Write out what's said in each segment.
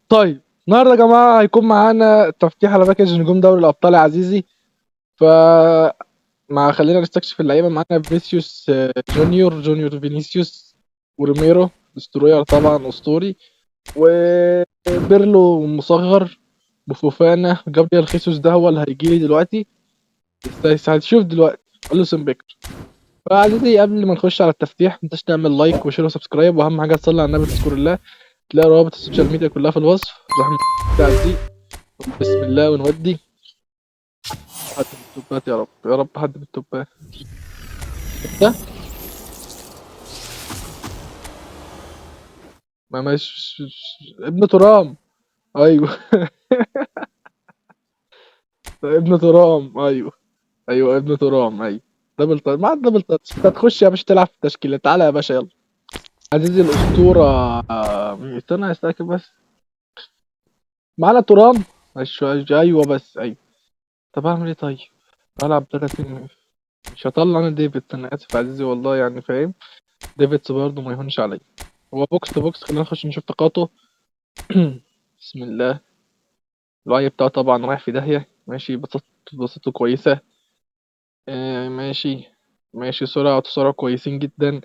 طيب النهارده يا جماعة هيكون معانا تفتيح على package نجوم دوري الابطال يا عزيزي. ف مع خلينا نستكشف اللعيبة. معانا فينيسيوس جونيور فينيسيوس وروميرو destroyer طبعا اسطوري، وبيرلو مصغر، وفوفانا، جابريال خيسوس ده هو اللي هيجيلي دلوقتي، بس هتشوف دلوقتي اليسون بيكر. فعزيزي قبل ما نخش على التفتيح متنساش تعمل like و share و subscribe، واهم حاجة تصلي على النبي تذكر الله. تلاقي روابط ال social media كلها في الوصف. رحمة بسم الله ونودي حد من التوبات يا رب، يا رب حد من التوبات. ده ما مش ابن ترام. ايوه ابن ترام، ايوه ايوه ابن ترام، ايوه double touch مع ال double touch. انت هتخش يا باشا تلعب في التشكيلة. تعالى يا باشا يلا عزيزي الاسطورة. استنى استاكد بس. معانا ترام. ايوه بس ايوه. طب اعمل ايه طيب؟ العب 30، مش هطلع انا ديفيدز، انا اسف عزيزي والله، يعني فاهم ديفيدز برضه ما يهونش عليا. هو box to box، خلينا نخش نشوف طاقاته. بسم الله. الوعي بتاعه طبعا رايح في داهية. ماشي، بسطته كويسة. ماشي ماشي، سرعة وتسارع كويسين جدا،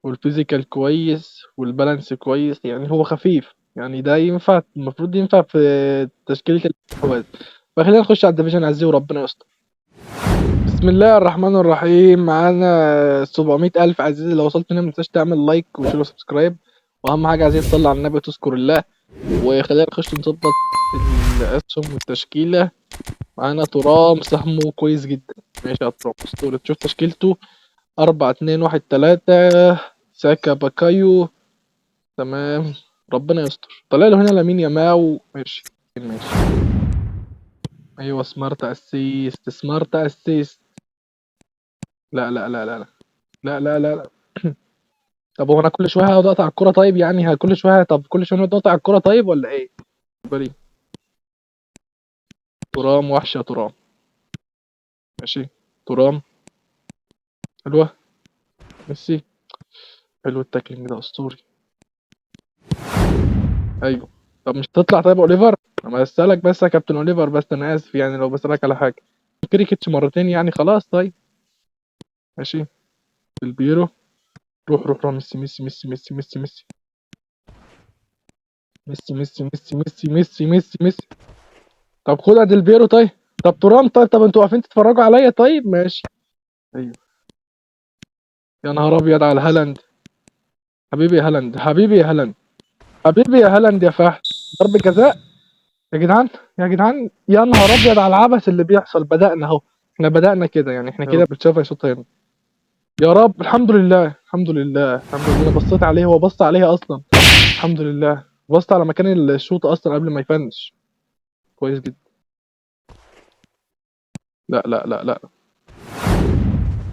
وال physical كويس، وال balance كويس، يعني هو خفيف، يعني ده ينفع، المفروض ينفع في تشكيلة الاستحواذ. فخلينا نخش على ال division عزيزي وربنا يستر. بسم الله الرحمن الرحيم. معانا 700,000 عزيزي، لو وصلت هنا متنساش تعمل like و share و subscribe، واهم حاجة عزيزي تصلي على النبي وتذكر الله. وخلينا نخش نظبط الاسهم والتشكيلة. معانا ترام سهمه كويس جدا، ماشي يا ترام اسطوري. تشوف تشكيلته 4 2 1 3، ساكا باكايو، تمام ربنا يستر. طلع له هنا لامين يامال، ماشي ماشي، ايوه smart assist، smart assist. لا لا لا لا لا لا لا لا. طب هو انا كل شوية هقعد اقطع الكورة طيب؟ يعني كل شوية، طب كل شوية نقعد نقطع الكورة طيب ولا ايه؟ بري ترام وحش يا ترام، ماشي ترام حلوة، ميسي حلو، ال tackling ده اسطوري. ايوه طب مش تطلع طيب اوليفر؟ انا بسألك بس يا كابتن اوليفر، بس انا اسف يعني لو بسألك على حاجة. كريكتش مرتين يعني خلاص. طيب ماشي البيرو، روح روح روح، ميسي ميسي ميسي ميسي ميسي ميسي ميسي ميسي ميسي ميسي ميسي ميسي ميسي. طب خدها ديل بيرو. طيب طب ترام، طيب طب انتوا واقفين تتفرجوا عليا؟ طيب ماشي. ايوه يا نهار ابيض على هالاند، حبيبي يا هالاند، حبيبي يا هالاند، حبيبي يا هالاند يا فهد. ضربة جزاء يا جدعان، يا جدعان، يا نهار ابيض على العبث اللي بيحصل. بدأنا اهو، احنا بدأنا كده يعني، احنا كده بتشافى يشوط هنا. يا رب الحمد لله، الحمد لله، الحمد لله. انا بصيت عليه، هو بص عليها اصلا، الحمد لله بصت على مكان الشوط اصلا قبل ما يفنش. كويس جدا. لا لا لا لا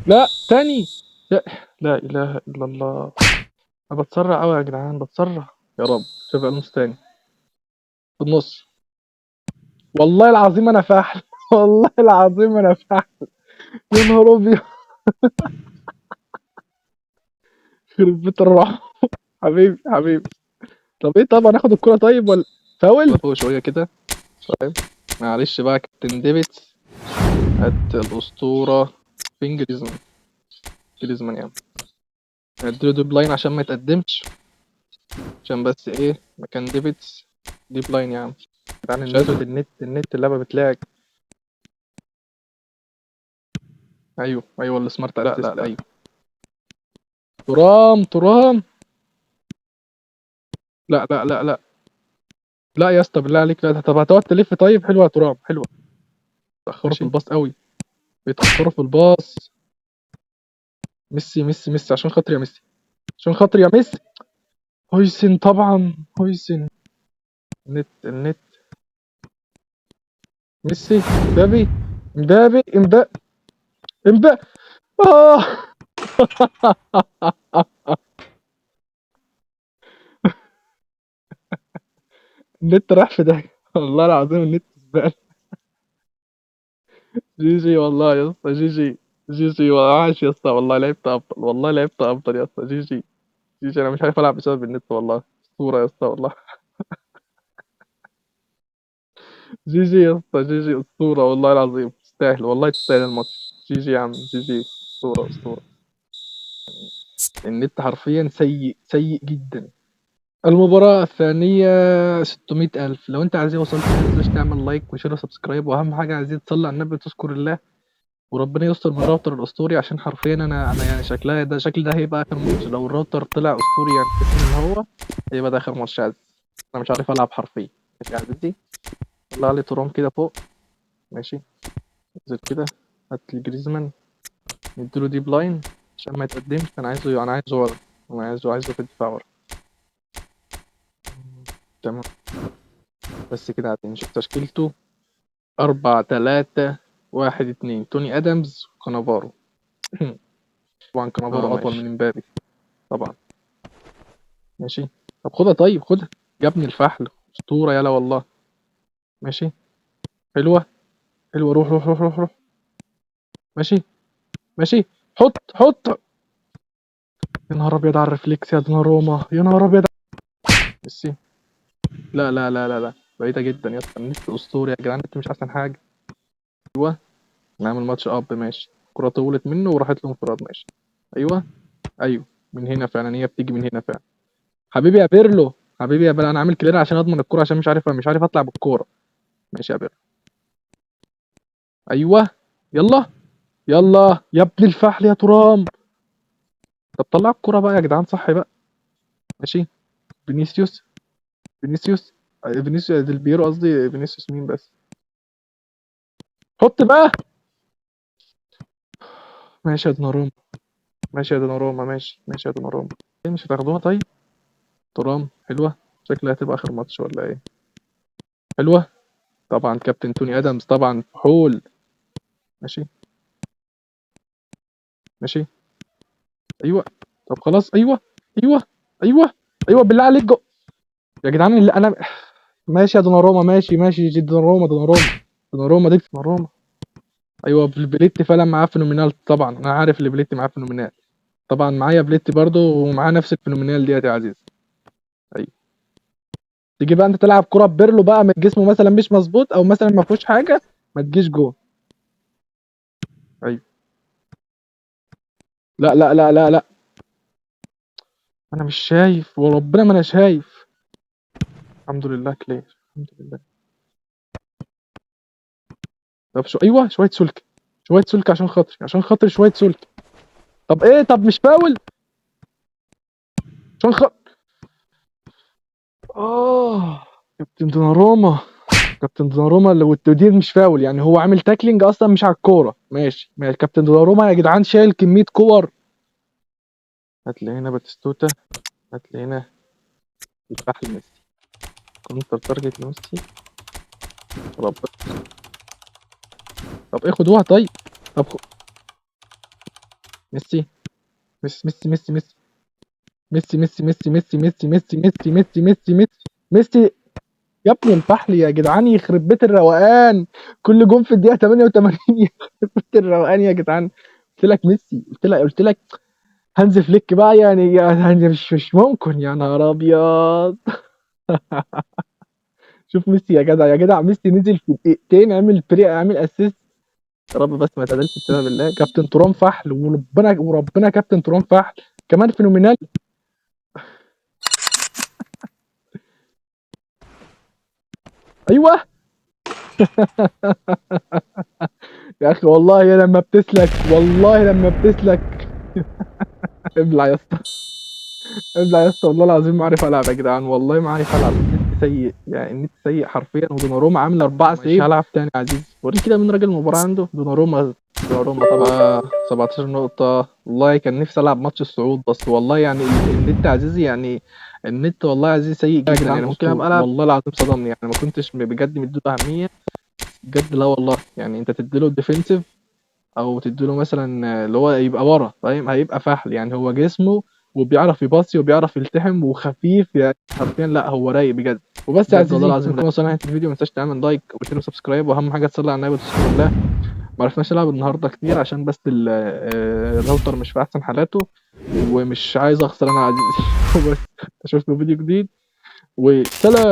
لا تاني، لا لا اله الا الله. انا بتسرع قوي يا جدعان، بتسرع. يا رب شوف الونسو تاني في النص. والله العظيم انا فحل، والله العظيم انا فحل، يا نهار ابيض، يخرب بيت الرعب. حبيبي حبيبي. طب ايه، طب هناخد الكورة طيب ولا فاول؟ فوق شوية كده. طيب معلش بقى كابتن ديفيدز، هات الاسطورة فين؟ جريزمان، جريزمان يا عم، هديله deep line عشان ما يتقدمش، عشان بس ايه مكان ديفيدز. deep line يا عم. يعني النت، النت، النت، اللعبة بتلاج. ايوه ايوه ال smart لا، assist. لا، لا. ايوه ترام، ترام، لا لا لا لا لا يا اسطى بالله عليك، لا. طب هتقعد تلف طيب؟ حلوة يا ترام، حلوة. اتأخروا في ماشي. الباص قوي، بيتأخروا في الباص. ميسي ميسي ميسي، عشان خاطري يا ميسي، عشان خاطري يا ميسي. هويسن طبعا، هويسن. النت، النت، ميسي، امبابي، امبابي، امبابي، امبابي. النت راح في داهية والله العظيم، النت زبالة. GG والله يا اسطى، GG، GG، وعاش يا اسطى والله، لعبت افضل والله، لعبت افضل يا اسطى. GG، GG. انا مش عارف العب بسبب النت والله. اسطورة يا اسطى والله. GG يا اسطى، GG اسطورة والله العظيم، تستاهل والله، تستاهل الماتش. GG يا عم، GG، اسطورة اسطورة. النت حرفيا سيء سيء جدا. المباراة الثانية 600,000. لو انت عايز وصلت ما تنساش تعمل like و share و subscribe، واهم حاجة عايزين تصلي على النبي وتذكر الله، وربنا يستر من الراوتر الاسطوري، عشان حرفيا انا يعني شكلها ده، شكل ده هيبقى اخر ماتش. لو الراوتر طلع اسطوري يعني ان هو هيبقى ده اخر ماتش يا عزيز. انا مش عارف العب حرفيا. ماشي يا عزيزي، طلع لي ترام كده فوق. ماشي، انزل كده، هات لي جريزمان، نديله deep line عشان ما يتقدمش. انا عايزه ورا، انا عايزه في الدفاع ورا. تمام بس كده. عايزين نشوف تشكيلته. 4 3 1 2، توني ادمز وكانافارو. طبعا كانافارو اطول ماشي. من امبابي طبعا. ماشي، طب خدها، طيب خدها يا ابن الفحل، اسطوره يلا والله. ماشي، حلوه حلوه، روح روح روح روح روح. ماشي ماشي، حط حط. يا نهار ابيض على ال reflex يا دوناروما، يا نهار ابيض. ميسي، لا لا لا لا لا، بعيده جدا يا اسطى. النت اسطوري يا جدعان، النت مش احسن حاجه. ايوه نعمل match up. ماشي، الكره طولت منه وراحت له انفراد. ماشي، ايوه ايوه، من هنا فعلا، هي بتيجي من هنا فعلا. حبيبي يا بيرلو، حبيبي يا بيرلو، انا عامل clear عشان اضمن الكوره، عشان مش عارف اطلع بالكوره. ماشي يا بيرلو، ايوه يلا يلا يا ابن الفحل يا ترام. طب طلع الكوره بقى يا جدعان، صح بقى. ماشي، فينيسيوس، فينيسيوس، فينيسيوس ديل بيرو، قصدي فينيسيوس مين بس. حط بقى. ماشي يا دوناروما، ماشي يا دوناروما، ماشي ماشي يا دوناروما. ايه مش هتاخدوها؟ طيب ترام حلوه، شكلها هتبقى اخر ماتش ولا ايه؟ حلوه طبعا، كابتن توني ادمز طبعا فحول. ماشي ماشي، ايوه طب خلاص، ايوه ايوه ايوه ايوه، بالله عليك جو يا جدعان. اللي انا ماشي يا دوناروما، ماشي ماشي، جي دوناروما، دوناروما، دوناروما، دي دوناروما. ايوه بليتي فعلا معاه phenomenal، طبعا انا عارف اللي بليتي معاه phenomenal، طبعا معايا بليتي برضو ومعاه نفس ال phenomenal ديت يا عزيز. ايوه تيجي بقى انت تلعب كرة ببيرلو بقى من جسمه مثلا مش مظبوط، او مثلا ما فيهوش حاجه، ما تجيش جون. ايوه لا لا لا لا لا، انا مش شايف وربنا ما انا شايف. الحمد لله clear، الحمد لله. طب شو، ايوه شويه سلك، شويه سلك عشان خاطري، عشان خاطري شويه سلك. طب ايه، طب مش فاول عشان خاطر كابتن دوناروما، كابتن دوناروما اللي والتدير مش فاول، يعني هو عامل tackling اصلا مش على الكوره. ماشي ماشي، كابتن دوناروما يا جدعان شايل كميه كور. هات لي هنا باتيستوتا، هات لي هنا الفحل ميسي، counter target لميسي. رب. طب ايه خدوها طيب. طب ميسي ميسي ميسي ميسي ميسي ميسي ميسي ميسي ميسي ميسي ميسي ميسي ميسي ميسي ميسي يا ابن الفحل يا جدعان، يخرب بيت الروقان. كل جون في الدقيقة 88، يخرب بيت الروقان يا جدعان. قلت لك ميسي، قلت لك هانز فليك بقى، يعني مش ممكن يا نهار ابيض. شوف ميسي يا جدع، يا جدع ميسي نزل في دقيقتين عمل فريق، عمل assist. يا رب بس ما تعادلش بسبب الله. كابتن ترام فحل، وربنا كابتن ترام فحل كمان phenomenal. ايوه. يا اخي والله لما بتسلك، والله لما بتسلك. ابلع يا اسطى، ابلع يا اسطى، والله العظيم ما عارف العب يا جدعان، والله ما عارف العب. النت سيء، يعني النت سيء حرفيا. ودوناروما عامل 4 ماشي. save. هلعب تاني يا عزيز. وريني كده مين راجل المباراة عنده. دوناروما، دوناروما طبعا 17 نقطة. والله كان نفسي ألعب ماتش الصعود، بس والله النت يا عزيزي، النت والله يا عزيزي سيء يا جدا. جدعان ممكن أبقى أسطورة. ألعب والله العظيم صدمني، ما كنتش بجد مديله أهمية بجد. لا والله، أنت تديله الديفنسيف أو تديله مثلا اللي هو يبقى ورا، فاهم؟ هيبقى فحل، هو جسمه وبيعرف يباصي وبيعرف يلتحم وخفيف، حرفيا لا هو رايق بجد. وبس يا بجد والله عزيزي، العظيم نكون وصلنا لنهاية الفيديو. ما تنساش تعمل like و share و subscribe، واهم حاجه تصلي على النبي وتذكر الله. ما عرفناش نلعب النهارده كتير عشان بس الراوتر مش في احسن حالاته، ومش عايز اخسر انا يا عزيزي. وبس، اشوفكم في فيديو جديد، وسلام.